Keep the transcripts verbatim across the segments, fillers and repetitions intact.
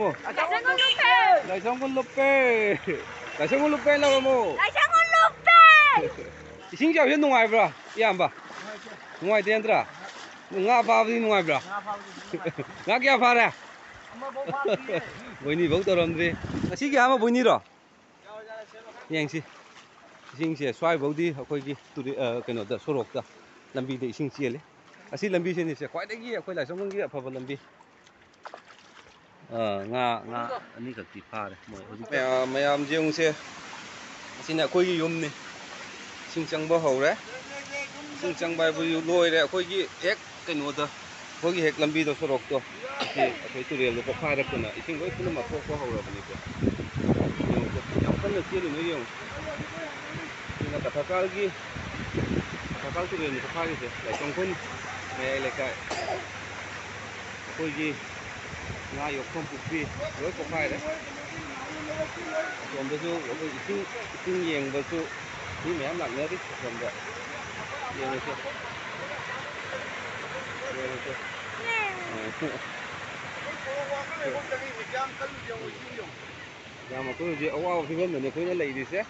ꯂꯥꯏꯁꯪ ꯂꯨꯞꯄꯦ! ꯂꯥꯏꯁꯪ ꯂꯨꯞꯄꯦ! ꯂꯥꯏꯁꯪ ꯂꯨꯞꯄꯦ ꯂꯥꯎꯔꯝꯃꯣ! ꯂꯥꯏꯁꯪ ꯂꯨꯞꯄꯦ! ꯏꯁꯤꯡ ꯆꯥꯎꯕꯁꯦ ꯅꯨꯡꯉꯥꯏꯕ꯭ꯔꯥ, ꯏꯌꯥꯝꯕ? ꯅꯨꯡꯉꯥꯏꯇꯦ ꯅꯠꯇ꯭ꯔꯥ? ꯉꯥ ꯐꯥꯕꯗꯤ ꯅꯨꯡꯉꯥꯏꯕ꯭ꯔꯥ? ꯉꯥ ꯀꯌꯥ ꯐꯥꯔꯦ? ꯕꯣꯏꯅꯤꯐꯧ ꯇꯧꯔꯝꯗ꯭ꯔꯤ꯫ ꯉꯁꯤꯒꯤ ꯑꯍꯥꯟꯕ ꯕꯣꯏꯅꯤꯔꯣ? ꯌꯦꯡꯁꯤ꯫ ꯏꯁꯤꯡꯁꯦ ꯁ꯭ꯋꯥꯏꯐꯥꯎꯗꯤ ꯑꯩꯈꯣꯏꯒꯤ ꯇꯨꯔꯦ-, ꯑ, ꯀꯩꯅꯣꯗ, ꯁꯣꯔꯣꯛꯇ, ꯂꯝꯕꯤꯗ ꯏꯁꯤꯡ ꯆꯦꯜꯂꯤ꯫ ꯑꯁꯤ ꯂꯝꯕꯤꯁꯤꯅꯤꯁꯦ ꯈ꯭ꯋꯥꯏꯗꯒꯤ ꯑꯩꯈꯣꯏ ꯂꯥꯏꯁ꯭ꯔꯝꯒꯤ ꯑꯐꯕ ꯂꯝꯕꯤ꯫ ꯑ, ꯉꯥ, ꯉꯥ ꯑꯅꯤꯈꯛꯇꯤ ꯐꯥꯔꯦ ꯃꯣꯏ ꯍꯧꯖꯤꯛ꯫ ꯃꯌꯥꯝ, ꯃꯌꯥꯝꯁꯦ ꯌꯦꯡꯉꯨꯁꯦ꯫ ꯑꯁꯤꯅ ꯑꯩꯈꯣꯏꯒꯤ ꯌꯨꯝꯅꯤ꯫ ꯏꯁꯤꯡ ꯆꯪꯕ ꯍꯧꯔꯦ꯫ ꯏꯁꯤꯡ ꯆꯪꯕ ꯍꯥꯏꯕꯨ ꯂꯣꯏꯔꯦ꯫ ꯑꯩꯈꯣꯏꯒꯤ ꯍꯦꯛ ꯀꯩꯅꯣꯗ, ꯑꯩꯈꯣꯏꯒꯤ ꯍꯦꯛ ꯂꯝꯕꯤꯗꯣ, ꯁꯣꯔꯣꯛꯇꯣ, ꯑꯁꯤ ꯑꯩꯈꯣꯏ ꯇꯨꯔꯦꯜꯗꯣ ꯄꯣꯛꯈꯥꯏꯔꯛꯇꯅ ꯏꯁꯤꯡ ꯂꯣꯏ ꯄꯨꯝꯅꯃꯛ ꯊꯣꯛꯄ ꯍꯧꯔꯕꯅꯤꯀꯣ꯫ ꯌꯦꯡꯉꯨꯀꯣ, ꯌꯥꯝ ꯀꯟꯅ ꯆꯦꯜꯂꯤꯅꯦ ꯌꯦꯡꯉꯨ꯫ ꯁꯤꯅ ꯀꯊꯥꯀꯥꯜꯒꯤ, ꯀꯊꯥꯀꯥꯜ ꯇꯨꯔꯦꯜ ꯄꯣꯛꯈꯥꯏꯔꯤꯁꯦ, ꯂꯥꯏꯁꯪꯈꯣꯜ ꯃꯌꯥꯏ ꯂꯩꯀꯥꯏ꯫ ꯑꯩꯈꯣꯏꯒꯤ ꯉꯥ ꯌꯣꯛꯐꯝ ꯄꯨꯈ꯭ꯔꯤ ꯂꯣꯏ ꯄꯣꯛꯈꯥꯏꯔꯦ꯫ ꯑꯁꯣꯝꯗꯁꯨ ꯑꯩꯈꯣꯏ ꯏꯁꯤꯡ, ꯏꯁꯤꯡ ꯌꯦꯡꯕꯁꯨ ꯃꯤ ꯃꯌꯥꯝ ꯂꯥꯛꯅꯔꯤ ꯑꯁꯣꯝꯗ꯫ ꯌꯦꯡꯉꯁꯤ꯫ ꯌꯦꯡꯉꯁꯤ꯫ ꯑ, ꯌꯥꯝ ꯑꯩꯈꯣꯏ ꯍꯧꯖꯤꯛ ꯑꯋꯥꯕ ꯐꯤꯕꯝꯗꯅꯤ ꯑꯩꯈꯣꯏꯅ ꯂꯩꯔꯤꯁꯦ꯫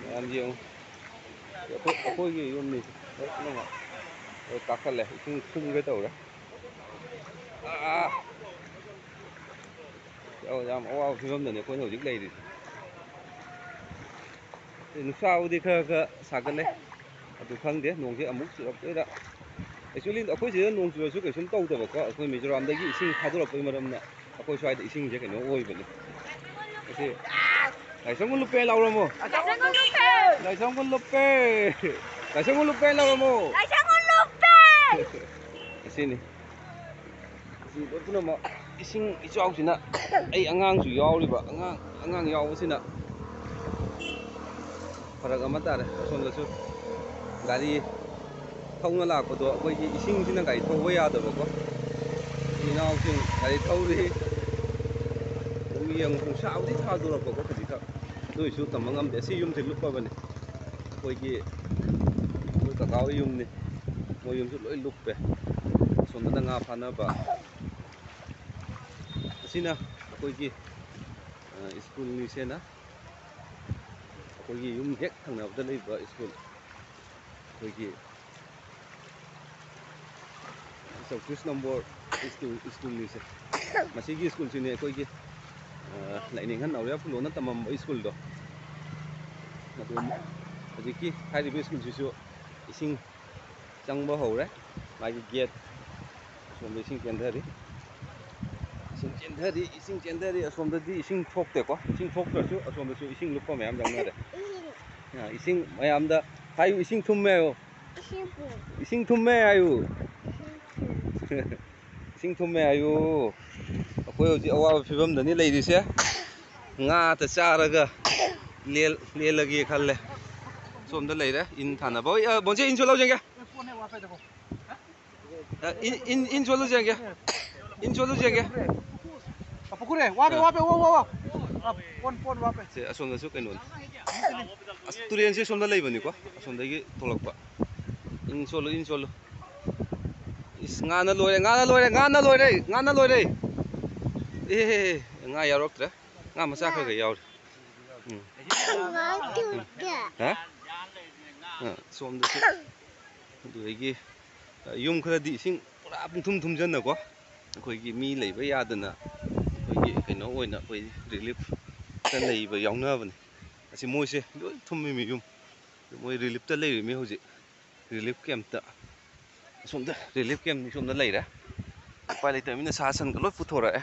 ꯃꯌꯥꯝ ꯌꯦꯡꯉꯨ꯫ ꯑꯩꯈꯣꯏ, ꯑꯩꯈꯣꯏꯒꯤ ꯌꯨꯝꯅꯤ꯫ ꯂꯣꯏꯅꯃꯛ ꯂꯣꯏ ꯀꯥꯈꯠꯂꯦ꯫ ꯏꯁꯤꯡ ꯊꯨꯝꯒꯦ ꯇꯧꯔꯦ꯫ ꯑꯥ! ꯌꯥꯝ, ꯌꯥꯝ ꯑꯋꯥꯕ ꯐꯤꯕꯝꯗꯅꯤ ꯑꯩꯈꯣꯏꯅ ꯍꯧꯖꯤꯛ ꯂꯩꯔꯤꯁꯦ꯫ ꯅꯨꯡꯁꯥꯕꯨꯗꯤ ꯈꯔ ꯈꯔ ꯁꯥꯒꯠꯂꯦ꯫ ꯑꯗꯨ ꯈꯪꯗꯦ, ꯅꯣꯡꯁꯦ ꯑꯃꯨꯛ ꯆꯨꯔꯛꯇꯣꯏꯔꯥ꯫ Actually, ꯑꯩꯈꯣꯏ ꯁꯤꯗ ꯅꯣꯡ ꯆꯨꯔꯁꯨ ꯀꯩꯁꯨꯝ ꯇꯧꯗꯕꯀꯣ, ꯑꯩꯈꯣꯏ ꯃꯤꯖꯣꯔꯥꯝꯗꯒꯤ ꯏꯁꯤꯡ ꯊꯥꯗꯣꯔꯛꯄꯒꯤ ꯃꯔꯝꯅ ꯑꯩꯈꯣꯏ ꯁ꯭ꯋꯥꯏꯗ ꯏꯁꯤꯡꯁꯦ ꯀꯩꯅꯣ ꯑꯣꯏꯕꯅꯤ꯫ ꯑꯁꯤ ꯂꯥꯏꯁꯪ ꯂꯨꯞꯄꯦ ꯂꯥꯎꯔꯝꯃꯣ꯫ ꯂꯥꯏꯁꯪ ꯂꯨꯞꯄꯦ! ꯂꯥꯏꯁꯪ ꯂꯨꯞꯄꯦ! ꯂꯥꯏꯁꯪ ꯂꯨꯞꯄꯦ ꯂꯥꯎꯔꯝꯃꯣ꯫ ꯂꯥꯏꯁꯪ ꯂꯨꯞꯄꯦ! ꯑꯁꯤꯅꯤ꯫ ꯑꯁꯤ ꯂꯣꯏ ꯄꯨꯝꯅꯃꯛ ꯏꯁꯤꯡ ꯏꯆꯥꯎꯁꯤꯅ ꯑꯩ ꯑꯉꯥꯡꯁꯨ ꯌꯥꯎꯔꯤꯕ, ꯑꯉꯥꯡ, ꯑꯉꯥꯡ ꯌꯥꯎꯕꯁꯤꯅ ꯐꯔꯛ ꯑꯃ ꯇꯥꯔꯦ꯫ ꯑꯁꯣꯝꯗꯁꯨ ꯒꯥꯔꯤ ꯊꯧꯅ ꯂꯥꯛꯄꯗꯣ ꯑꯩꯈꯣꯏꯒꯤ ꯏꯁꯤꯡꯁꯤꯅ ꯒꯥꯔꯤ ꯊꯧꯕ ꯌꯥꯗꯕꯀꯣ꯫ ꯏꯆꯤꯟ ꯏꯅꯥꯎꯁꯤꯡ ꯒꯥꯔꯤ ꯊꯧꯔꯤ꯫ ꯑꯗꯨꯝ ꯌꯦꯡꯉꯨ, ꯅꯨꯡꯁꯥꯕꯨꯗꯤ ꯁꯥꯗꯣꯔꯛꯄꯀꯣ ꯈꯖꯤꯛꯈꯛ꯫ ꯑꯗꯨ ꯑꯣꯏꯁꯨ ꯇꯝꯕ ꯉꯝꯗꯦ꯫ ꯑꯁꯤ ꯌꯨꯝꯁꯦ ꯂꯨꯞꯄꯕꯅꯤ꯫ ꯑꯩꯈꯣꯏꯒꯤ, ꯑꯩꯈꯣꯏ ꯀꯀꯥ ꯍꯣꯏ ꯌꯨꯝꯅꯤ꯫ ꯃꯣꯏ ꯌꯨꯝꯁꯨ ꯂꯣꯏ ꯂꯨꯞꯄꯦ꯫ ꯑꯁꯣꯝꯗꯅ ꯉꯥ ꯐꯥꯅꯕ꯫ ꯁꯤꯅ ꯑꯩꯈꯣꯏꯒꯤ, ꯑ, ꯁ꯭ꯀꯨꯜꯅꯤꯁꯦꯅ, ꯑꯩꯈꯣꯏꯒꯤ ꯌꯨꯝ ꯍꯦꯛ ꯊꯪꯅꯕꯗ ꯂꯩꯕ ꯁ꯭ꯀꯨꯜ, ꯑꯩꯈꯣꯏꯒꯤ ꯆꯧꯇ꯭ꯔꯤꯁ ꯅꯝꯕꯔ ꯁ꯭ꯀꯨꯜ, ꯁ꯭ꯀꯨꯜꯅꯤꯁꯦ꯫ ꯃꯁꯤꯒꯤ ꯁ꯭ꯀꯨꯜꯁꯤꯅꯦ ꯑꯩꯈꯣꯏꯒꯤ, ꯑ, ꯂꯥꯏꯅꯤꯡꯍꯟ ꯅꯥꯎꯔꯤꯌꯥ ꯐꯨꯂꯣꯅ ꯇꯝꯃꯝꯕ ꯁ꯭ꯀꯨꯜꯗꯣ꯫ ꯑꯗꯨ ꯍꯧꯖꯤꯛꯀꯤ ꯍꯥꯏꯔꯤꯕ ꯁ꯭ꯀꯨꯜꯁꯤꯁꯨ ꯏꯁꯤꯡ ꯆꯪꯕ ꯍꯧꯔꯦ꯫ ꯃꯥꯒꯤ ꯒꯦꯠ ꯑꯁꯣꯝꯗ ꯏꯁꯤꯡ ꯆꯦꯟꯊꯔꯤ꯫ ꯏꯁꯤꯡ ꯆꯦꯟꯊꯔꯤ, ꯏꯁꯤꯡ ꯆꯦꯟꯊꯔꯤ꯫ ꯑꯁꯣꯝꯗꯗꯤ ꯏꯁꯤꯡ ꯊꯣꯛꯇꯦꯀꯣ꯫ ꯏꯁꯤꯡ ꯊꯣꯛꯇ꯭ꯔꯁꯨ ꯑꯁꯣꯝꯗꯁꯨ ꯏꯁꯤꯡ ꯂꯨꯞꯄ ꯃꯌꯥꯝ ꯌꯥꯎꯅꯔꯦ꯫ ꯑ, ꯏꯁꯤꯡ ꯃꯌꯥꯝꯗ ꯍꯥꯏꯌꯨ, "ꯏꯁꯤꯡ ꯊꯨꯝꯃꯦ" ꯍꯥꯏꯌꯨ꯫ ꯏꯁꯤꯡ ꯄꯨ-, "ꯏꯁꯤꯡ ꯊꯨꯝꯃꯦ" ꯍꯥꯏꯌꯨ꯫ ꯏꯁꯤꯡ ꯄꯨ-, "ꯏꯁꯤꯡ ꯊꯨꯝꯃꯦ" ꯍꯥꯏꯌꯨ꯫ ꯑꯩꯈꯣꯏ ꯍꯧꯖꯤꯛ ꯑꯋꯥꯕ ꯐꯤꯕꯝꯗꯅꯤ ꯂꯩꯔꯤꯁꯦ꯫ ꯉꯥꯇ ꯆꯥꯔꯒ ꯂꯦꯜ-, ꯂꯦꯜꯂꯒꯦ ꯈꯜꯂꯦ꯫ ꯁꯣꯝꯗ ꯂꯩꯔꯦ ꯏꯟ ꯊꯥꯅꯕ꯫ ꯍꯣꯏ, ꯑ, ꯕꯣꯟꯁꯦ, ꯏꯟ ꯁꯣꯜꯍꯧ ꯌꯦꯡꯒꯦ꯫ ꯑ, ꯏꯟ, ꯏꯟ, ꯏꯟ ꯁꯣꯜꯍꯧ ꯌꯦꯡꯒꯦ꯫ ꯏꯟ ꯁꯣꯜꯍꯧ ꯌꯦꯡꯒꯦ꯫ ꯄꯨꯈ꯭ꯔꯤ, ꯋꯥꯄꯦ, ꯑ꯫ ꯋꯥꯄꯦ, ꯋꯥ, ꯋꯥ, ꯋꯥ꯫ ꯑ, ꯄꯣꯟ, ꯄꯣꯟ, ꯋꯥꯄꯦ꯫ ꯁꯦ, ꯑꯁꯣꯝꯗꯁꯨ ꯀꯩꯅꯣꯅꯤ꯫ ꯑꯁ, ꯇꯨꯔꯦꯟꯁꯦ ꯁꯣꯝꯗ ꯂꯩꯕꯅꯤꯀꯣ꯫ ꯑꯁꯣꯝꯗꯒꯤ ꯊꯣꯛꯂꯛꯄ꯫ ꯏꯟ ꯁꯣꯜꯂꯨ, ꯏꯟ ꯁꯣꯜꯂꯨ꯫ ꯏꯁ, ꯉꯥꯅ ꯂꯣꯏꯔꯦ, ꯉꯥꯅ ꯂꯣꯏꯔꯦ, ꯉꯥꯅ ꯂꯣꯏꯔꯦ, ꯉꯥꯅ ꯂꯣꯏꯔꯦ꯫ ꯑꯦ, ꯉꯥ ꯌꯥꯎꯔꯛꯇ꯭ꯔꯦ꯫ ꯉꯥ ꯃꯆꯥ ꯈꯔ ꯈꯔ ꯌꯥꯎꯔꯤ꯫ ꯎꯝ꯫ ꯍꯥ? ꯑ, ꯁꯣꯝꯗꯁꯨ꯫ ꯑꯗꯨꯗꯒꯤ, ꯑ, ꯌꯨꯝ ꯈꯔꯗꯤ ꯏꯁꯤꯡ ꯄꯨꯔꯥ ꯄꯨꯡꯊꯨꯝ ꯊꯨꯝꯖꯟꯅꯀꯣ꯫ ꯑꯩꯈꯣꯏꯒꯤ ꯃꯤ ꯂꯩꯕ ꯌꯥꯗꯅ ꯑꯩꯈꯣꯏꯒꯤ ꯀꯩꯅꯣ ꯑꯣꯏꯅ ꯑꯩꯈꯣꯏ ꯔꯤꯂꯤꯐꯇ ꯂꯩꯕ ꯌꯥꯎꯅꯕꯅꯤ꯫ ꯑꯁꯤ ꯃꯣꯏꯁꯦ ꯂꯣꯏ ꯊꯨꯝꯃꯤꯃꯤ ꯌꯨꯝ꯫ ꯃꯣꯏ ꯔꯤꯂꯤꯐꯇ ꯂꯩꯔꯤꯃꯤ ꯍꯧꯖꯤꯛ꯫ ꯔꯤꯂꯤꯐ ꯀꯦꯝꯞꯇ꯫ ꯑꯁꯣꯝꯗ ꯔꯤꯂꯤꯐ ꯀꯦꯝꯞ ꯁꯣꯝꯗ ꯂꯩꯔꯦ꯫ ꯎꯄꯥꯏ ꯂꯩꯇꯕꯅꯤꯅ ꯁꯥ ꯁꯟꯒ ꯂꯣꯏ ꯄꯨꯊꯣꯔꯛꯑꯦ꯫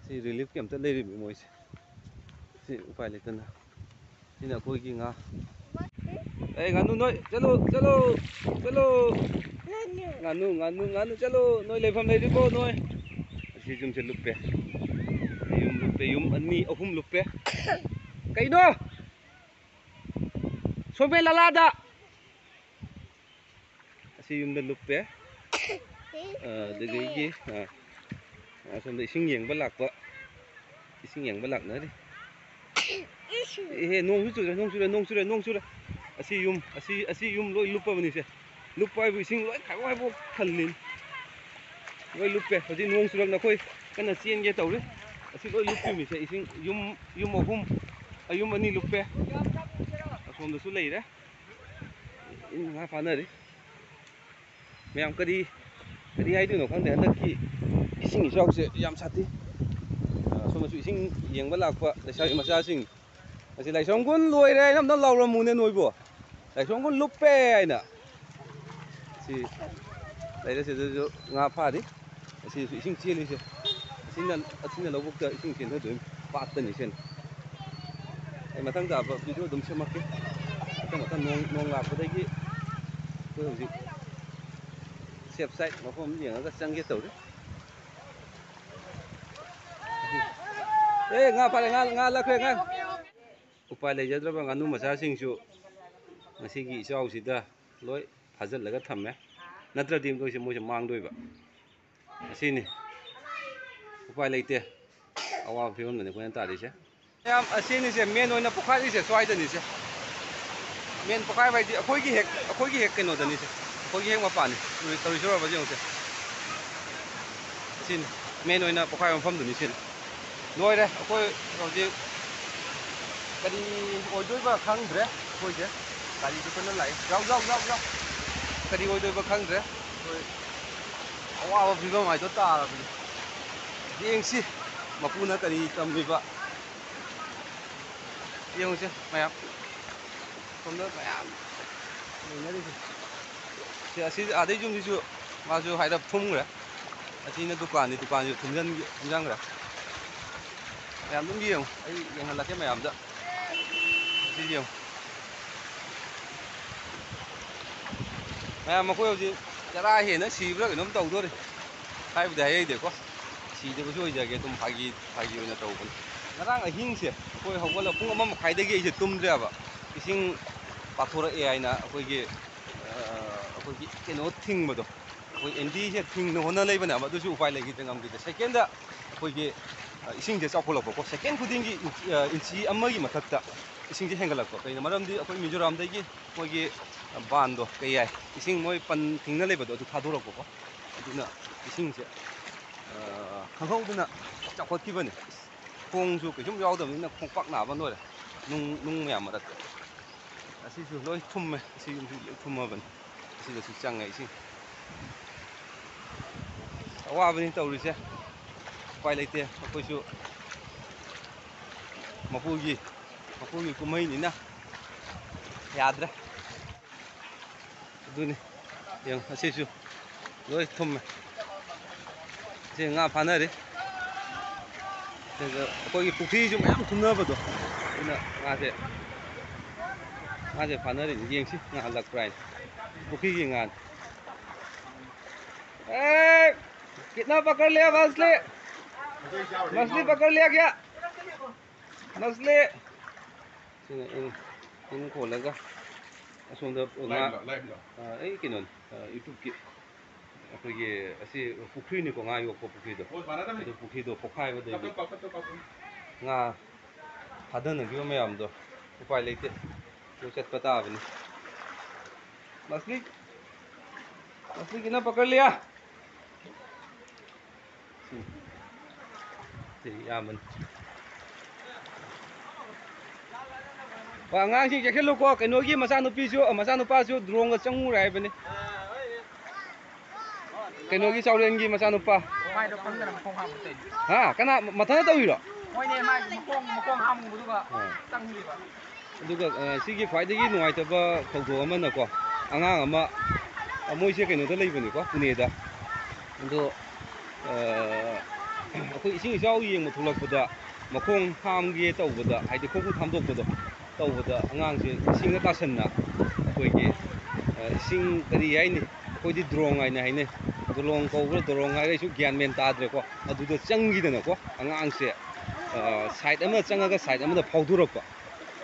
ꯁꯤ ꯔꯤꯂꯤꯐ ꯀꯦꯝꯞꯇ ꯂꯩꯔꯤꯃꯤ ꯃꯣꯏꯁꯦ꯫ ꯁꯤ ꯎꯄꯥꯏ ꯂꯩꯇꯅ꯫ ꯁꯤꯅ ꯑꯩꯈꯣꯏꯒꯤ ꯉꯥ꯫ ꯑꯦ, ꯉꯥꯅꯨ ꯅꯣꯏ, ꯆꯠꯂꯨ, ꯆꯠꯂꯨ, ꯆꯠꯂꯨ꯫ ꯉꯥꯅꯨ꯫ ꯉꯥꯅꯨ, ꯉꯥꯅꯨ, ꯉꯥꯅꯨ, ꯆꯠꯂꯨ꯫ ꯅꯣꯏ ꯂꯩꯐꯝ ꯂꯩꯔꯤꯕꯣ ꯅꯣꯏ? ꯑꯁꯤ ꯌꯨꯝꯁꯦ ꯂꯨꯞꯄꯦ꯫ ꯌꯨꯝ ꯂꯨꯞꯄꯦ, ꯌꯨꯝ ꯑꯅꯤ, ꯑꯍꯨꯝ ꯂꯨꯞꯄꯦ꯫ ꯀꯩꯅꯣ? ꯁꯣꯝꯕꯦ ꯂꯂꯥꯗ꯫ ꯑꯁꯤ ꯌꯨꯝꯗ ꯂꯨꯞꯄꯦ꯫ ꯑ, ꯑꯗꯨꯗꯒꯤ, ꯑ, ꯑꯁꯣꯝꯗ ꯏꯁꯤꯡ ꯌꯦꯡꯕ ꯂꯥꯛꯄ, ꯏꯁꯤꯡ ꯌꯦꯡꯕ ꯂꯥꯛꯅꯔꯤ꯫ ꯏꯍꯦ, ꯅꯣꯡꯁꯨ ꯆꯨꯔꯦ, ꯅꯣꯡ ꯆꯨꯔꯦ, ꯅꯣꯡ ꯆꯨꯔꯦ, ꯅꯣꯡ ꯆꯨꯔꯦ꯫ ꯑꯁꯤ ꯌꯨꯝ, ꯑꯁꯤ, ꯑꯁꯤ ꯌꯨꯝ ꯂꯣꯏ ꯂꯨꯞꯄꯕꯅꯤꯁꯦ꯫ ꯂꯨꯞꯄ ꯍꯥꯏꯕꯨ ꯏꯁꯤꯡ ꯂꯣꯏ ꯈꯥꯏꯕꯣꯛ ꯈꯥꯏꯕꯣꯛ ꯊꯜꯂꯤꯅꯤ꯫ ꯂꯣꯏ ꯂꯨꯞꯄꯦ꯫ ꯍꯧꯖꯤꯛ ꯅꯣꯡ ꯆꯨꯔꯛꯅ ꯑꯩꯈꯣꯏ ꯀꯟꯅ ꯆꯦꯟꯒꯦ ꯇꯧꯔꯤ꯫ ꯑꯁꯤ ꯂꯣꯏ ꯂꯨꯞꯄꯤꯃꯤꯁꯦ ꯏꯁꯤꯡ꯫ ꯌꯨꯝ, ꯌꯨꯝ ꯑꯍꯨꯝ, ꯌꯨꯝ ꯑꯅꯤ ꯂꯨꯞꯄꯦ꯫ ꯑꯁꯣꯝꯗꯁꯨ ꯂꯩꯔꯦ꯫ ꯏꯟ ꯉꯥ ꯐꯥꯅꯔꯤ꯫ ꯃꯌꯥꯝ ꯀꯔꯤ, ꯀꯔꯤ ꯍꯥꯏꯗꯣꯏꯅꯣ ꯈꯪꯗꯦ꯫ ꯍꯟꯗꯛꯀꯤ ꯏꯁꯤꯡ ꯏꯆꯥꯎꯁꯦ ꯌꯥꯝ ꯁꯥꯊꯤ꯫ ꯑ, ꯁꯣꯝꯗꯁꯨ ꯏꯁꯤꯡ ꯌꯦꯡꯕ ꯂꯥꯛꯄ ꯂꯩꯁꯥꯕꯤ ꯃꯆꯥꯁꯤꯡ ꯑꯁꯤ ꯂꯥꯏꯁ꯭ꯔꯝ ꯈꯨꯟ ꯂꯣꯏꯔꯦ ꯍꯥꯏꯅ ꯑꯝꯇ ꯂꯥꯎꯔꯝꯃꯨꯅꯦ ꯅꯣꯏꯕꯣ꯫ ꯂꯥꯏꯁ꯭ꯔꯝ ꯈꯨꯟ ꯂꯨꯞꯄꯦ ꯍꯥꯏꯅ꯫ ꯁꯤ ꯂꯩꯔꯦ, ꯁꯤꯗꯁꯨ ꯉꯥ ꯐꯥꯔꯤ꯫ ꯑꯁꯤꯁꯨ ꯏꯁꯤꯡ ꯆꯦꯜꯂꯤꯁꯦ꯫ ꯑꯁꯤꯅ, ꯑꯁꯤꯅ ꯂꯧꯕꯨꯛꯇ ꯏꯁꯤꯡ ꯆꯦꯟꯊꯗꯣꯏꯅꯤ꯫ ꯄꯥꯠꯇꯅꯤ ꯁꯤꯅ꯫ ꯑꯩ ꯃꯊꯪ ꯇꯥꯕ video ꯑꯗꯨꯝ ꯁꯦꯝꯃꯛꯀꯦ꯫ ꯃꯊꯪ ꯃꯊꯪ ꯅꯣꯡ, ꯅꯣꯡ ꯂꯥꯛꯄꯗꯒꯤ ꯑꯩꯈꯣꯏ ꯍꯧꯖꯤꯛ safe side ꯃꯐꯝ ꯑꯃ ꯌꯦꯡꯉꯒ ꯆꯪꯒꯦ ꯇꯧꯔꯤ꯫ ꯑꯦ, ꯉꯥ ꯐꯥꯔꯦ, ꯉꯥ, ꯉꯥ ꯂꯛꯈ꯭ꯔꯦ, ꯉꯥ꯫ ꯎꯄꯥꯏ ꯂꯩꯖꯗ꯭ꯔꯕ ꯉꯥꯅꯨ ꯃꯆꯥꯁꯤꯡꯁꯨ ꯉꯁꯤꯒꯤ ꯏꯆꯥꯎꯁꯤꯗ ꯂꯣꯏ ꯐꯥꯖꯤꯜꯂꯒ ꯊꯝꯃꯦ꯫ ꯅꯠꯇ꯭ꯔꯗꯤ ꯃꯣꯏꯁꯦ, ꯃꯣꯏꯁꯦ ꯃꯥꯡꯗꯣꯏꯕ꯫ ꯑꯁꯤꯅꯤ꯫ ꯎꯄꯥꯏ ꯂꯩꯇꯦ꯫ ꯑꯋꯥꯕ ꯐꯤꯕꯝꯗꯅꯤ ꯑꯩꯈꯣꯏꯅ ꯇꯥꯔꯤꯁꯦ꯫ ꯃꯌꯥꯝ, ꯑꯁꯤꯅꯤꯁꯦ main ꯑꯣꯏꯅ ꯄꯣꯈꯥꯏꯔꯤꯁꯦ, ꯁ꯭ꯋꯥꯏꯗꯅꯤꯁꯦ꯫ Main ꯄꯣꯈꯥꯏꯕ ꯍꯥꯏꯗꯤ ꯑꯩꯈꯣꯏꯒꯤ ꯍꯦꯛ, ꯑꯩꯈꯣꯏꯒꯤ ꯍꯦꯛ ꯀꯩꯅꯣꯗꯅꯤꯁꯦ, ꯑꯩꯈꯣꯏꯒꯤ ꯍꯦꯛ ꯃꯄꯥꯟꯅꯤ꯫ ꯇꯧꯔꯤꯁꯦ ꯎꯔꯕ ꯌꯦꯡꯉꯨꯁꯦ꯫ ꯁꯤꯅꯤ main ꯑꯣꯏꯅ ꯄꯣꯈꯥꯏꯕ ꯃꯐꯝꯗꯨꯅꯤ ꯁꯤꯅꯤ꯫ ꯂꯣꯏꯔꯦ꯫ ꯑꯩꯈꯣꯏ ꯍꯧꯖꯤꯛ ꯀꯔꯤ ꯑꯣꯏꯗꯣꯏꯕ ꯈꯪꯗ꯭ꯔꯦ꯫ ꯑꯩꯈꯣꯏꯁꯦ ꯒꯥꯔꯤꯁꯨ ꯀꯟꯅ ꯂꯥꯛꯏ꯫ ꯌꯥꯎ, ꯌꯥꯎ, ꯌꯥꯎ, ꯌꯥꯎ꯫ ꯀꯔꯤ ꯑꯣꯏꯗꯣꯏꯕ ꯈꯪꯗ꯭ꯔꯦ꯫ ꯑꯩꯈꯣꯏ ꯑꯋꯥꯕ ꯐꯤꯕꯝ ꯍꯥꯏꯗꯣ ꯇꯥꯔꯕꯅꯤ꯫ ꯌꯦꯡꯁꯤ ꯃꯄꯨꯅ ꯀꯔꯤ ꯇꯝꯃꯤꯕ꯫ ꯌꯦꯡꯉꯨꯁꯦ ꯃꯌꯥꯝ꯫ ꯁꯣꯝꯗ ꯃꯌꯥꯝ ꯂꯩꯅꯔꯤꯁꯦ꯫ ꯁꯤ ꯑꯁꯤ ꯑꯥꯗꯩ ꯌꯨꯝꯁꯤꯁꯨ ꯃꯥꯁꯨ ꯍꯥꯏꯔꯞ ꯊꯨꯝꯈ꯭ꯔꯦ꯫ ꯑꯁꯤꯅ ꯗꯨꯀꯥꯟꯅꯤ, ꯗꯨꯀꯥꯟꯁꯨ ꯊꯨꯝꯖꯟ-, ꯊꯨꯝꯖꯟꯈ꯭ꯔꯦ꯫ ꯃꯌꯥꯝ ꯑꯗꯨꯝ ꯌꯦꯡꯉꯨ, ꯑꯩ ꯌꯦꯡꯍꯜꯂꯛꯀꯦ ꯃꯌꯥꯝꯗ꯫ ꯁꯤ ꯌꯦꯡꯉꯨ꯫ ꯃꯌꯥꯝ, ꯃꯈꯣꯏ ꯍꯧꯖꯤꯛ ꯆꯔꯥ ꯍꯦꯟꯅ ꯁꯤꯕ꯭ꯔꯥ ꯀꯩꯅꯣꯝ ꯇꯧꯗꯣꯔꯤ꯫ ꯍꯥꯏꯕꯨꯗꯤ ꯍꯥꯏꯍꯩꯗꯦꯀꯣ꯫ ꯁꯤꯗꯕꯁꯨ ꯑꯣꯏꯖꯒꯦ, ꯑꯗꯨꯝ ꯐꯥꯒꯤ, ꯐꯥꯒꯤ ꯑꯣꯏꯅ ꯇꯧꯕꯅꯤ꯫ ꯉꯔꯥꯡ ꯑꯍꯤꯡꯁꯦ ꯑꯩꯈꯣꯏ ꯍꯧꯒꯠꯂ ꯄꯨꯡ ꯑꯃ ꯃꯈꯥꯏꯗꯒꯤ ꯑꯩꯁꯦ ꯇꯨꯝꯗ꯭ꯔꯦꯕ꯫ ꯏꯁꯤꯡ ꯄꯥꯊꯣꯔꯛꯑꯦ ꯍꯥꯏꯅ ꯑꯩꯈꯣꯏꯒꯤ, ꯑ, ꯑꯩꯈꯣꯏꯒꯤ ꯀꯩꯅꯣ ꯊꯤꯡꯕꯗꯣ, ꯑꯩꯈꯣꯏ ꯑꯦꯟꯗꯤꯁꯦ ꯊꯤꯡꯅ ꯍꯣꯠꯅ ꯂꯩꯕꯅꯦꯕ, ꯑꯗꯨꯁꯨ ꯎꯄꯥꯏ ꯂꯩꯈꯤꯗ꯭ꯔꯦ, ꯉꯝꯈꯤꯗ꯭ꯔꯦ꯫ Secondꯗ ꯑꯩꯈꯣꯏꯒꯤ, ꯑ, ꯏꯁꯤꯡꯁꯦ ꯆꯥꯎꯈꯠꯂꯛꯄꯀꯣ, second ꯈꯨꯗꯤꯡꯒꯤ ꯏꯟꯆꯤ, ꯑ, ꯏꯟꯆꯤ ꯑꯃꯒꯤ ꯃꯊꯛꯇ ꯏꯁꯤꯡꯁꯦ ꯍꯦꯟꯒꯠꯂꯛꯄ꯫ ꯀꯩꯅꯣ ꯃꯔꯝꯗꯤ ꯑꯩꯈꯣꯏ ꯃꯤꯖꯣꯔꯥꯝꯗꯒꯤ ꯃꯣꯏꯒꯤ, ꯑ, ꯕꯥꯟꯗꯣ ꯀꯩ ꯍꯥꯏ, ꯏꯁꯤꯡ ꯃꯣꯏ ꯄꯟ ꯊꯤꯡꯅ ꯂꯩꯕꯗꯣ ꯑꯗꯨ ꯊꯥꯗꯣꯔꯛꯄꯀꯣ꯫ ꯑꯗꯨꯅ ꯏꯁꯤꯡꯁꯦ, ꯑ, ꯈꯪꯍꯧꯗꯅ ꯆꯥꯎꯈꯠꯈꯤꯕꯅꯦ꯫ ꯈꯣꯡꯁꯨ ꯀꯩꯁꯨꯝ ꯌꯥꯎꯗꯕꯅꯤꯅ ꯈꯣꯡꯄꯥꯛ ꯅꯥꯕ ꯂꯣꯏꯔꯦ꯫ ꯅꯨꯡ, ꯅꯨꯡ ꯃꯌꯥꯝ ꯃꯔꯛꯇ꯫ ꯑꯁꯤꯁꯨ ꯂꯣꯏ ꯊꯨꯝꯃꯦ꯫ ꯑꯁꯤ ꯌꯨꯝꯁꯨ ꯂꯣꯏ ꯊꯨꯝꯃꯕꯅꯤ꯫ ꯑꯁꯤꯗꯁꯨ ꯆꯪꯉꯦ ꯏꯁꯤꯡ꯫ ꯑꯋꯥꯕꯅꯤ ꯇꯧꯔꯤꯁꯦ꯫ ꯎꯄꯥꯏ ꯂꯩꯇꯦ꯫ ꯑꯩꯈꯣꯏꯁꯨ ꯃꯄꯨꯒꯤ, ꯃꯄꯨꯒꯤ ꯀꯨꯝꯍꯩꯅꯤꯅ ꯌꯥꯗ꯭ꯔꯦ꯫ ꯑꯗꯨꯅꯤ꯫ ꯌꯦꯡꯉꯨ, ꯑꯁꯤꯁꯨ ꯂꯣꯏ ꯊꯨꯝꯃꯦ꯫ ꯁꯤ ꯉꯥ ꯐꯥꯅꯔꯤ꯫ ꯑꯗꯨꯒ ꯑꯩꯈꯣꯏꯒꯤ ꯄꯨꯈ꯭ꯔꯤꯁꯨ ꯃꯌꯥꯝ ꯊꯨꯝꯅꯕꯗꯣ, ꯑꯗꯨꯅ ꯉꯥꯁꯦ, ꯉꯥꯁꯦ ꯐꯥꯅꯔꯤꯅꯤ꯫ ꯌꯦꯡꯁꯤ, ꯉꯥ ꯍꯜꯂꯛꯄ꯭ꯔꯥ ꯍꯥꯏꯅ꯫ ꯄꯨꯈ꯭ꯔꯤꯒꯤ ꯉꯥꯅꯤ꯫ ए, कितना पकड़ लिया मछली? मछली पकड़ लिया क्या? ꯃꯁꯂꯤ꯫ ꯁꯤꯅ ꯏꯟ, ꯏꯟ ꯈꯣꯜꯂꯒ ꯑꯁꯣꯝꯗ ꯉꯥ, ꯂꯥꯏꯚꯂꯣ, ꯂꯥꯏꯚꯂꯣ? ꯑ, ꯑꯩ ꯀꯩꯅꯣꯅꯤ, ꯑ, YouTubeꯀꯤ꯫ ꯑꯩꯈꯣꯏꯒꯤ ꯑꯁꯤ ꯄꯨꯈ꯭ꯔꯤꯅꯤꯀꯣ, ꯉꯥ ꯌꯣꯛꯄ ꯄꯨꯈ꯭ꯔꯤꯗꯣ꯫ ꯑꯣ, ꯃꯥꯟꯅꯗꯕꯅꯤ꯫ ꯑꯗꯨ ꯄꯨꯈ꯭ꯔꯤꯗꯣ ꯄꯣꯛꯈꯥꯏꯕꯗꯒꯤ ꯀꯞꯄꯨ, ꯀꯞꯄꯨ, ꯀꯞꯄꯨ꯫ ꯉꯥ ꯊꯥꯗꯅꯈꯤꯕ ꯃꯌꯥꯝꯗꯣ ꯎꯄꯥꯏ ꯂꯩꯇꯦ꯫ ꯑꯗꯨ ꯆꯠꯄ ꯇꯥꯕꯅꯤ꯫ ꯃꯁꯂꯤ, ꯃꯁꯂꯤ ꯀꯤꯇꯅꯥ ꯄꯀꯔ ꯂꯤꯌꯥ? ꯁꯤ ꯏꯌꯥꯝꯕꯅꯤ꯫ ꯑꯉꯥꯡꯁꯤꯡ ꯆꯦꯛꯁꯤꯜꯂꯨꯀꯣ, ꯀꯩꯅꯣꯒꯤ ꯃꯆꯥꯅꯨꯄꯤꯁꯨ, ꯃꯆꯥꯅꯨꯄꯥꯁꯨ ꯗ꯭ꯔꯣꯟꯒ ꯆꯪꯉꯨꯔꯦ ꯍꯥꯏꯕꯅꯤ꯫ ꯀꯩꯅꯣꯒꯤ ꯆꯥꯎꯔꯦꯟꯒꯤ ꯃꯆꯥꯅꯨꯄꯥ꯫ ꯃꯥꯏꯗꯣ ꯄꯪꯗꯅ ꯃꯈꯣꯡ ꯍꯥꯝꯕ ꯇꯧꯔꯤꯅꯤ꯫ ꯍꯥ? ꯀꯅꯥ? ꯃꯊꯟꯇ ꯇꯧꯔꯤꯔꯣ? ꯃꯣꯏꯅꯦ ꯃꯥꯒꯤ ꯃꯈꯣꯡ, ꯃꯈꯣꯡ ꯍꯥꯝꯃꯨꯕꯗꯨꯒ ꯑꯥ꯫ ꯆꯪꯈ꯭ꯔꯤꯕ꯫ ꯑꯗꯨꯒ, ꯑ, ꯁꯤꯒꯤ ꯈ꯭ꯋꯥꯏꯗꯒꯤ ꯅꯨꯡꯉꯥꯏꯇꯕ ꯊꯧꯗꯣꯛ ꯑꯃꯅꯀꯣ, ꯑꯉꯥꯡ ꯑꯃ, ꯑ, ꯃꯣꯏꯁꯦ ꯀꯩꯅꯣꯗ ꯂꯩꯕꯅꯤꯀꯣ, ꯄꯨꯅꯦꯗ꯫ ꯑꯗꯣ, ꯑ, ꯑꯩꯈꯣꯏ ꯏꯁꯤꯡ ꯏꯆꯥꯎ ꯌꯦꯡꯕ ꯊꯣꯛꯂꯛꯄꯗ ꯃꯈꯣꯡ ꯍꯥꯝꯒꯦ ꯇꯧꯕꯗ, ꯍꯥꯏꯗꯤ ꯈꯣꯡꯈꯨꯠ ꯍꯥꯝꯗꯣꯛꯄꯗꯣ ꯇꯧꯕꯗ, ꯑꯉꯥꯡꯁꯦ ꯏꯁꯤꯡꯗ ꯇꯥꯁꯟꯅ ꯑꯩꯈꯣꯏꯒꯤ, ꯑ, ꯏꯁꯤꯡ ꯀꯔꯤ ꯍꯥꯏꯅꯤ, ꯑꯩꯈꯣꯏꯗꯤ ꯗ꯭ꯔꯣꯡ ꯍꯥꯏꯅ ꯍꯥꯏꯅꯩ, ꯗꯣꯂꯣꯡ ꯀꯧꯕ꯭ꯔꯥ ꯗꯣꯂꯣꯡ ꯍꯥꯏꯔ, ꯑꯩꯁꯨ ꯒ꯭ꯌꯥꯟ ꯃꯦꯟ ꯇꯥꯗ꯭ꯔꯦꯀꯣ꯫ ꯑꯗꯨꯗ ꯆꯪꯈꯤꯗꯅꯀꯣ, ꯑꯉꯥꯡꯁꯦ, ꯑ, ꯁꯥꯏꯠ ꯑꯃꯗ ꯆꯪꯉꯒ ꯁꯥꯏꯠ ꯑꯃꯗ ꯐꯥꯎꯗꯣꯔꯛꯄ꯫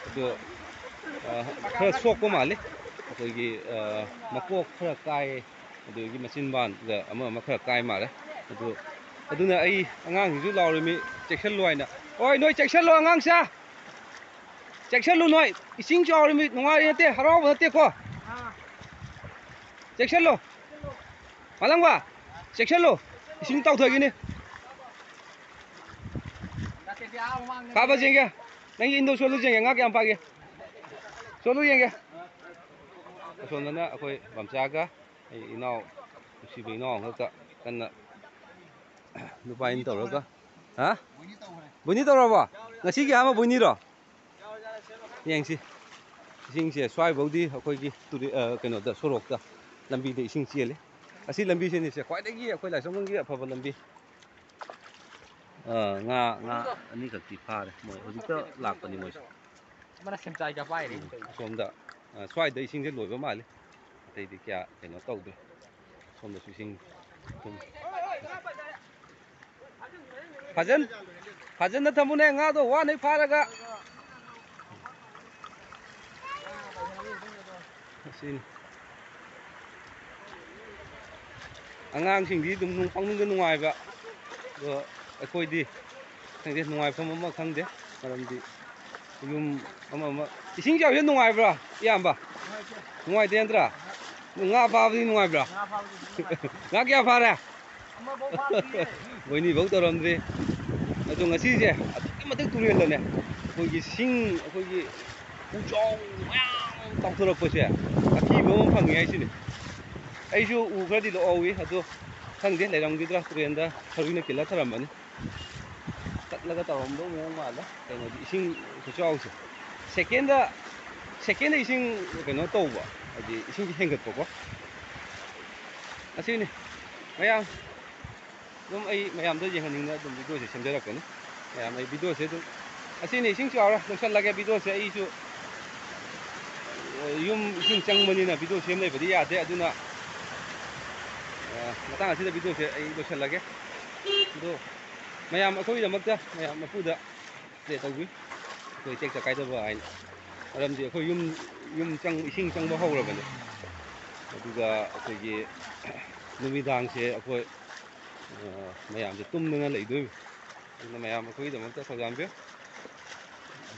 ꯑꯗꯣ, ꯑ, ꯈꯔ ꯁꯣꯛꯄ ꯃꯥꯜꯂꯤ꯫ ꯑꯩꯈꯣꯏꯒꯤ, ꯑ, ꯃꯀꯣꯛ ꯈꯔ ꯀꯥꯏ, ꯑꯗꯨꯗꯒꯤ ꯃꯆꯤꯟꯕꯥꯟꯗ ꯑꯃ ꯑꯃ ꯈꯔ ꯀꯥꯏ ꯃꯥꯜꯂꯦ꯫ ꯑꯗꯨ, ꯑꯗꯨꯅ ꯑꯩ ꯑꯉꯥꯡꯁꯤꯡꯁꯨ ꯂꯥꯎꯔꯤꯃꯤ, "ꯆꯦꯛꯁꯤꯜꯂꯨ" ꯍꯥꯏꯅ꯫ "ꯍꯣꯏ, ꯅꯣꯏ ꯆꯦꯛꯁꯤꯜꯂꯨ, ꯑꯉꯥꯡꯁꯦ꯫ ꯆꯦꯛꯁꯤꯜꯂꯨ ꯅꯣꯏ꯫ ꯏꯁꯤꯡ ꯆꯥꯎꯔꯤꯃꯤ, ꯅꯨꯡꯉꯥꯏꯔꯤ ꯅꯠꯇꯦ, ꯍꯔꯥꯎꯕ ꯅꯠꯇꯦꯀꯣ꯫ ꯆꯦꯛꯁꯤꯜꯂꯨ꯫ ꯃꯥꯂꯪꯕ, ꯆꯦꯛꯁꯤꯜꯂꯨ, ꯏꯁꯤꯡ ꯇꯥꯎꯊꯈꯤꯅꯤ꯫ ꯐꯥꯕ ꯌꯦꯡꯒꯦ꯫ ꯅꯪꯒꯤ ꯏꯟꯗꯣ ꯁꯣꯜꯂꯨ ꯌꯦꯡꯒꯦ, ꯉꯥ ꯀꯌꯥꯝ ꯐꯥꯒꯦ꯫ ꯁꯣꯜꯂꯨ ꯌꯦꯡꯒꯦ꯫ ꯑꯁꯣꯝꯗꯅ ꯑꯩꯈꯣꯏ ꯃꯝꯆꯥꯒ ꯑꯩ ꯏꯅꯥꯎ, ꯅꯨꯡꯁꯤꯕ ꯏꯅꯥꯎ ꯑꯃꯈꯛꯇ ꯀꯟꯅ ꯅꯨꯄꯥ ꯏꯟ ꯇꯧꯔꯒ꯫ ꯍꯥ? ꯕꯣꯏꯅꯤ ꯇꯧꯔꯕꯣ? ꯉꯁꯤꯒꯤ ꯑꯍꯥꯟꯕ ꯕꯣꯏꯅꯤꯔꯣ? ꯌꯦꯡꯁꯤ꯫ ꯏꯁꯤꯡꯁꯦ ꯁ꯭ꯋꯥꯏꯐꯥꯎꯗꯤ ꯑꯩꯈꯣꯏꯒꯤ ꯇꯨꯔꯦ-, ꯑ, ꯀꯩꯅꯣꯗ, ꯁꯣꯔꯣꯛꯇ, ꯂꯝꯕꯤꯗ ꯏꯁꯤꯡ ꯆꯦꯜꯂꯤ꯫ ꯑꯁꯤ ꯂꯝꯕꯤꯁꯤꯅꯤꯁꯦ ꯈ꯭ꯋꯥꯏꯗꯒꯤ ꯑꯩꯈꯣꯏ ꯂꯥꯏꯁ꯭ꯔꯝ ꯈꯨꯟꯒꯤ ꯑꯐꯕ ꯂꯝꯕꯤ꯫ ꯑ, ꯉꯥ, ꯉꯥ ꯑꯅꯤꯈꯛꯇꯤ ꯐꯥꯔꯦ ꯃꯣꯏ꯫ ꯍꯧꯖꯤꯛꯇ ꯂꯥꯛꯄꯅꯤ ꯃꯣꯏꯁꯦ꯫ ꯑꯃꯅ ꯁꯦꯝꯆꯥꯏꯒ ꯄꯥꯏꯔꯦ꯫ ꯎꯝ, ꯑꯁꯣꯝꯗ, ꯑ, ꯁ꯭ꯋꯥꯏꯗ ꯏꯁꯤꯡꯁꯦ ꯂꯣꯏꯕ ꯃꯥꯜꯂꯤ꯫ ꯑꯇꯩꯗꯤ ꯀꯌꯥ ꯀꯩꯅꯣ ꯇꯧꯗ꯭ꯔꯦ꯫ ꯁꯣꯝꯗꯁꯨ ꯏꯁꯤꯡ ꯊꯨꯝ꯫ ꯐꯖꯟ-, ꯐꯖꯅ ꯊꯝꯃꯨꯅꯦ, ꯉꯥꯗꯣ ꯋꯥꯅ ꯐꯥꯔꯒ꯫ ꯑꯁꯤꯅꯤ꯫ ꯑꯉꯥꯡꯁꯤꯡꯗꯤ ꯑꯗꯨꯝ ꯅꯨꯡ-, ꯄꯪꯅꯨꯡꯗ ꯅꯨꯡꯉꯥꯏꯕ꯫ ꯑꯗꯣ ꯑꯩꯈꯣꯏꯗꯤ ꯈꯪꯗꯦ, ꯅꯨꯡꯉꯥꯏꯐꯝ ꯑꯃ ꯈꯪꯗꯦ꯫ ꯃꯔꯝꯗꯤ ꯌꯨꯝ ꯑꯃ ꯑꯃ꯫ ꯏꯁꯤꯡ ꯆꯥꯎꯕꯁꯦ ꯅꯨꯡꯉꯥꯏꯕ꯭ꯔꯥ, ꯏꯌꯥꯝꯕ? ꯅꯨꯡꯉꯥꯏꯇꯦ ꯅꯠꯇ꯭ꯔꯥ? ꯉꯥ ꯐꯥꯕꯗꯤ ꯅꯨꯡꯉꯥꯏꯕ꯭ꯔꯥ? ꯉꯥ ꯐꯥꯕꯗꯤ ꯅꯨꯡꯉꯥꯏ꯫ ꯉꯥ ꯀꯌꯥ ꯐꯥꯔꯦ? ꯑꯃꯐꯥꯎ ꯐꯥꯗ꯭ꯔꯤꯌꯦ꯫ ꯃꯣꯏꯅꯤꯐꯧ ꯇꯧꯔꯝꯗ꯭ꯔꯤ꯫ ꯑꯗꯣ ꯉꯁꯤꯁꯦ ꯑꯗꯨꯛꯀꯤ ꯃꯇꯤꯛ ꯇꯨꯔꯦꯜꯗꯅꯦ, ꯑꯩꯈꯣꯏꯒꯤ ꯁꯤꯡ, ꯑꯩꯈꯣꯏꯒꯤ ꯎꯆꯥꯎ ꯃꯌꯥꯝ ꯇꯥꯎꯊꯣꯔꯛꯄꯁꯦ ꯑꯀꯤꯕ ꯑꯃ ꯐꯪꯉꯤ ꯍꯥꯏꯁꯤꯅꯤ꯫ ꯑꯩꯁꯨ ꯎ ꯈꯔꯗꯤ ꯂꯣꯛꯍꯧꯋꯤ, ꯑꯗꯣ ꯈꯪꯗꯦ ꯂꯩꯔꯝꯈꯤꯗ꯭ꯔꯥ, ꯇꯨꯔꯦꯜꯗ ꯁꯔꯨꯏꯅ ꯀꯤꯜꯂ ꯊꯔꯝꯃꯅꯤ꯫ ꯆꯠꯂꯒ ꯇꯧꯔꯝꯗꯧ ꯃꯑꯣꯡ ꯃꯥꯜꯂꯦ꯫ ꯀꯩꯅꯣꯗꯤ ꯏꯁꯤꯡ ꯈꯨꯆꯥꯎꯁꯦ꯫ ꯁꯦꯀꯦꯟꯗ, ꯁꯦꯀꯦꯟꯗ ꯏꯁꯤꯡ ꯀꯩꯅꯣ ꯇꯧꯕ, ꯍꯥꯏꯗꯤ ꯏꯁꯤꯡꯁꯦ ꯍꯦꯟꯒꯠꯄꯀꯣ꯫ ꯑꯁꯤꯅꯤ ꯃꯌꯥꯝ꯫ ꯑꯗꯨꯝ ꯑꯩ ꯃꯌꯥꯝꯗ ꯌꯦꯡꯍꯟꯅꯤꯡꯅ ꯑꯗꯨꯝ ꯚꯤꯗꯤꯑꯣꯁꯦ ꯁꯦꯝꯖꯔꯛꯄꯅꯤ꯫ ꯃꯌꯥꯝ ꯑꯩ ꯚꯤꯗꯤꯑꯣꯁꯦ ꯑꯗꯨꯝ, ꯑꯁꯤꯅꯤ ꯏꯁꯤꯡ ꯆꯥꯎꯔꯦ, ꯂꯣꯏꯁꯤꯜꯂꯒꯦ ꯚꯤꯗꯤꯑꯣꯁꯦ꯫ ꯑꯩꯁꯨ, ꯑ, ꯌꯨꯝ ꯏꯁꯤꯡ ꯆꯪꯕꯅꯤꯅ ꯚꯤꯗꯤꯑꯣ ꯁꯦꯝ ꯂꯩꯕꯗꯤ ꯌꯥꯗꯦ꯫ ꯑꯗꯨꯅ, ꯑ, ꯃꯇꯥꯡ ꯑꯁꯤꯗ ꯚꯤꯗꯤꯑꯣꯁꯦ ꯑꯩ ꯂꯣꯏꯁꯤꯜꯂꯒꯦ꯫ ꯑꯗꯣ ꯃꯌꯥꯝ ꯑꯩꯈꯣꯏꯒꯤꯗꯃꯛꯇ ꯃꯌꯥꯝ ꯃꯄꯨꯗ ꯄ꯭ꯔꯦ ꯇꯧꯕꯤ꯫ ꯑꯩꯈꯣꯏ ꯇꯦꯛꯇ ꯀꯥꯏꯗꯕ ꯍꯥꯏꯅ꯫ ꯃꯔꯝꯗꯤ ꯑꯩꯈꯣꯏ ꯌꯨꯝ, ꯌꯨꯝ ꯆꯪ-, ꯏꯁꯤꯡ ꯆꯪꯕ ꯍꯧꯔꯕꯅꯤ꯫ ꯑꯗꯨꯒ ꯑꯩꯈꯣꯏꯒꯤ ꯅꯨꯃꯤꯗꯥꯡꯁꯦ ꯑꯩꯈꯣꯏ, ꯑ, ꯃꯌꯥꯝꯁꯦ ꯇꯨꯝꯗꯅ ꯂꯩꯗꯣꯏꯅꯤ꯫ ꯑꯗꯨꯅ ꯃꯌꯥꯝ ꯑꯩꯈꯣꯏꯒꯤꯗꯃꯛꯇ ꯊꯧꯖꯥꯟꯕꯤꯌꯨ,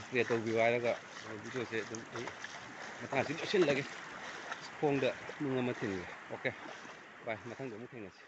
ꯄ꯭ꯔꯦ ꯇꯧꯕꯤꯌꯨ ꯍꯥꯏꯔꯒ ꯚꯤꯗꯤꯑꯣꯁꯦ ꯑꯗꯨꯝ ꯑꯩ ꯃꯇꯥꯡ ꯑꯁꯤ ꯂꯣꯏꯁꯤꯜꯂꯒꯦ꯫ ꯈꯣꯡꯗ ꯅꯨꯡ ꯑꯃ ꯊꯤꯟꯒꯦ꯫ ꯑꯣꯀꯦ, ꯕꯥꯏ, ꯃꯊꯪꯗ ꯑꯃꯨꯛ ꯊꯦꯡꯅꯁꯤ꯫